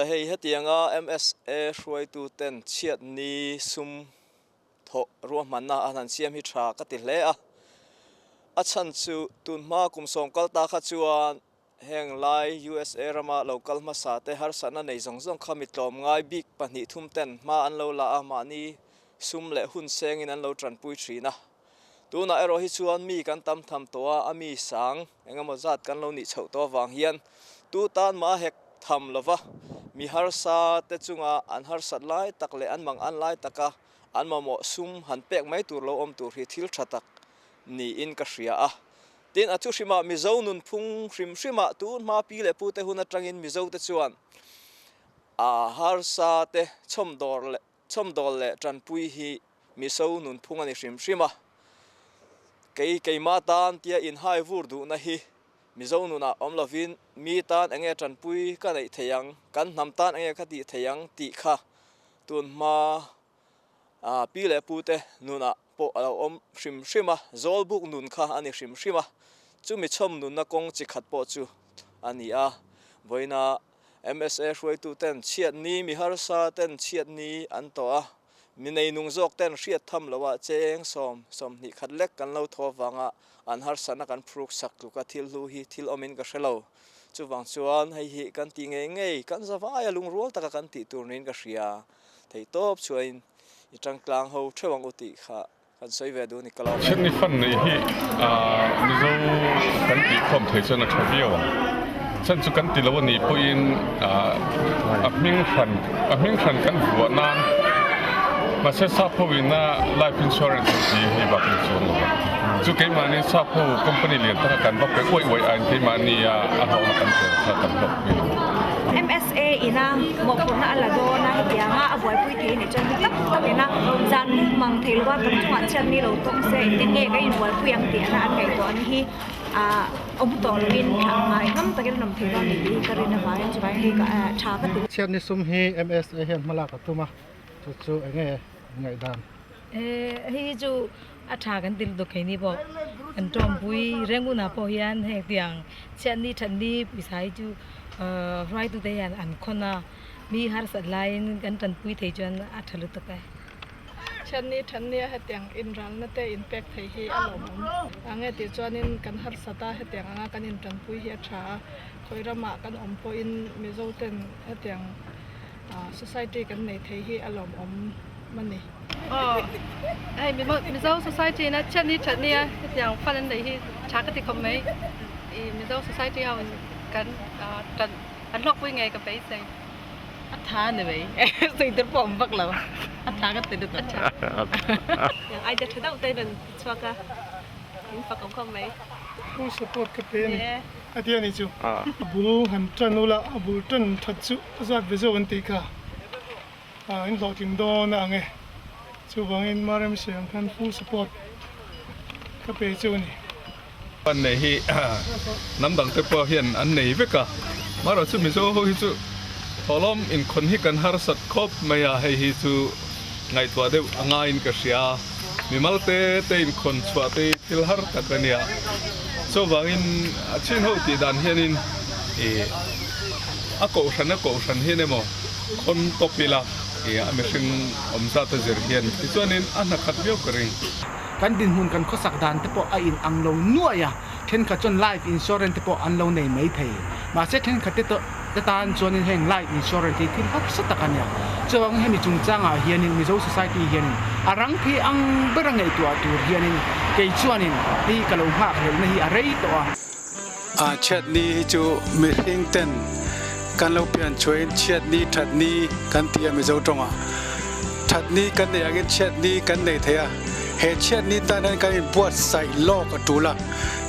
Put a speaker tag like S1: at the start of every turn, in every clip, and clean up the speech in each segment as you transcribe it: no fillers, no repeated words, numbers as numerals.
S1: Awle hei hetianga MSA hruaituten chhiatni sum thawh ruahmanna an han siam hi tha ka ti hle a. A chhan chu tunhma kum sawm kal ta kha chuan heng lai USA rama lo kal hmasa te harsatna nei zawng zawng kha mi tlawmngai bik pahnih thum ten hma an lo la a, mahni sum leh hun sengin an lo tanpui thin a. Tunah erawh hi chuan mi kan tam tham tawh a, a mi sang eng emaw zat kan lo nih chhoh tawh avang hian tu tan mah a hek tham lo va, mi harsa te chunga an harsat lai tak leh an mang an lai taka an mamawh sum han pek mai tur lo awm tur hi thil tha tak niin ka hria a. Tin, a thu hrimah Mizo nunphung hrim hrimah tun hma pi leh pute hun atangin Mizote chuan a harsa te chhawmdawr leh Chhawmdawl leh tanpui hi Mizo nunphung a ni hrim hrim a, kei keimah tan tia inhai vur duhna hi Mizo nunah awm lovin mi tan enge tanpui ka neih thei ang, kan hnam tan enge ka tih thei ang tih kha tunhma pi leh pute nunah pawh a lo awm hrim hrim a, zawlbuk nun kha a ni hrim hrim a, chumi chhawm nunna kawng chi khat pawh chu a ni a, vawiina MSA hruaitu ten chhiatni, mi harsa ten chhiatni an tawh a, mi neinung zawk ten hriat tham lo ah cheng sawm, 20 khat lek kan lo thaw avanga an harsatna kan phruk sak tluka thil hlu hi thil awmin ka hre lo. Chuvang chuan hei hi kan tih ngei ngei, kan zavaia lungrual taka kan tih tur niin ka hria. Theihtawp chuain i tangtlang ho theuh ang u tih kha Kan sawi ve duh ni ka lo.
S2: Chhiatni fan neih hi Mizo kan tih khawm thei chuan a tha viau ang. Chhan chu kan ti lo a nih pawhin a hming hran a hming hran kan vuah nan mahse sap ho ina life insurance an ti hei bak ni chuang lo a. Chu keimahni sap ho company lian taka kan va pe uaih uaih aiin keimahni a a hlawhna kan tel kha kan hlawk pui lo.
S3: MSA ina mawhphurhna a la dawn a, hetianga a buaipui thei a nih chuan mi tak takina zan mang thei lova kan chungah chhiat ni lo tawng se engtin nge kan inbuaipui ang tih ana an ngaihtuah na hi ah awm tawh lovin thlah ngai ngam takin an awm thei dawn a ni tih hi ka rin avangin chuvangin hei ka tha ka ti.
S4: Chhiatni sum hi MSA hian hmalak a tum a, chu chu enge ngaihdan?
S5: Hei hi chu a tha kan ti lutuk keini pawh kan tawngpui Rangoon-ah pawh hian heng tiang chhiatni thatni pawisa hi chu hruaitute hian an khawn a. Mi harsat laiin kan tanpui thei chuan a tha lutuk e.
S6: Chhiatni thatnia hetiang inralna te inpek thei hi a lawmawm ang e tih chuanin kan harsat a, hetiang anga kan intanpui hi a tha a, khawi ramah kan awm pawhin Mizo ten hetiang society kan nei thei hi a lawmawm a ni.
S7: Aw hei Mizo society ina chhiatni thatnia hetiang fund an neih hi tha ka ti khawp mai. I Mizo society ho in kan tan. An hlawkpui ngei ka beisei.
S5: A tha ni mai. Sawi tur pawh awm vak lo. A tha ka ti lutuk.
S7: Ai te tha deuh te rawn ti chhuak a, in fak awm khawp mai.
S8: Full support ka pe a ni. A ti a ni chu. A bul han tan ula, a bul tan that chu a zat ve zawk an tih kha. In hlawhtling dawn a ang e. Chuvangin Maremse ang khan full support ka pe chu a ni.
S2: An nei hi hnam dang te pawh hian an nei vek a, marawh chu Mizo ho hi chu thawhlawm inkhawn hi kan harsat khawp mai a, hei hi chu ngaihtuah deuh a ngaiin ka hria, mimal te te inkhawn chhuah te hi thil har tak a nia, chuvangin a chin ho tih dan hianin ih a kohhran a kohhran hian emaw khawn tawp ila ih a mihring awm zat a zir hian tichuanin a hna khat viau ka ring.
S9: Kan dinhmun kan khawsak dan te pawh a in ang lo nuaih a, thenkhat chuan life insurance te pawh an lo nei mai thei. Mahse thenkhat te te tan chuanin heng life insurance hi thil harsa tak a nia. Chuvangin hemi chungchangah hianin Mizo society hianin a rang thei ang bera ngaihtuah tur hianin kei chuanin hei ka lo nghakhlelhna hi a rei tawh a.
S10: A chhiatni hi chu mihring ten kan lo pian chhuahin chhiatni thatni kan ti a Mizo tawngah. Thatni kan neih angin chhiatni kan nei thei a, he chhiatni tan hian kan inbuatsaih lawk a tul a,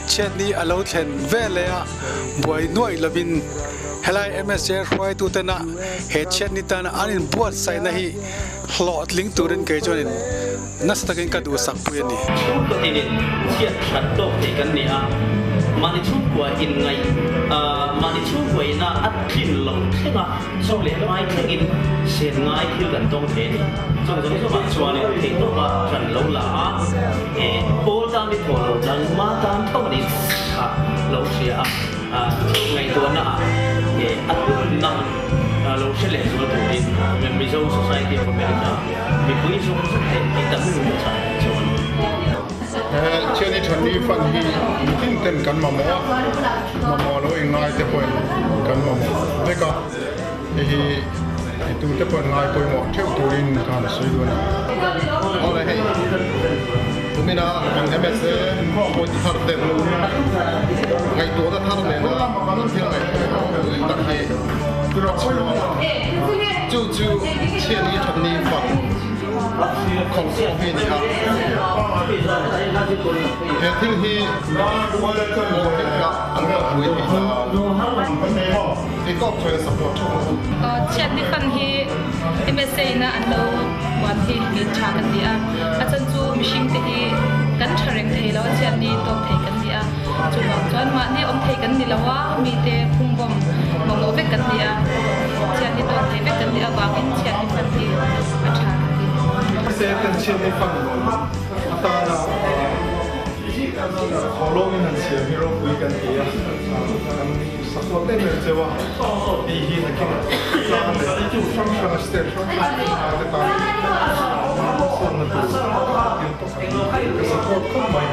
S10: chhiatni a lo thlen veleh a buai nuaih lovin helai MSA hruaitutena he chhiatni tana an inbuatsaihna hi hlawhtling turin kei chuanin Nasa takin ka duhsak pui a ni.
S11: Chhungkaw tinin chhiat that tawk thei kan ni a, mahni chhungkua inngaih mahni chhungkua ina a tlin lo thleng a, chaw leh ngai thlengin sen ngai thil kan tawng thei a ni. Chawng zawng zawngah chuanin theihtawpa ṭan lo la a, pawl tan i thawh lo tan ma tan tho a ni kha lo hria a, ngaihtuahna ah a hlutna. Lo hre leh zual turin Mizo Society of America mipui zawng zawng te tih tak in min chah theih chuan.
S12: Thiani Thani Fund hi mitin ten kan mamawh a, mamawh lo ingai te pawhin kan mamawh vek a, hei hi tu te pawhin ngai pawimawh theuh turin ka han sawi duh a ni. Awle hei tumina kan MSA pawh thar te ngaihtuahna thar nena an thil ngaihtuah tak hi a chhuak a, chu chu Thiani Thani Fund khawn khawm hi a ni a. He thil hi an kalpui theih nan Tiktok chuan support theuh ang u.
S7: Chhiatni fund hi MSA ina an lo buan hi kei tha ka ti a, a chan chu mihring te hi kan tha reng thei lo a, chhiatni tawk thei kan ni a, chuvang chuan mahni awm thei kan ni lo a, mite phungbawm mamawh vek kan ni a, chhiatni tawk thei vek kan nih avangin chhiatni fund hi a tha ka ti.
S8: MSA ten chhiatni fund atana Thawhlawngin han siam hi ropui kan ti a, kan support em em cheu a, tih hi nakin tlang leh hrang hrang state hrang hrang a te tan hmasawnna tur thil pakhat hi ka support khawp mai.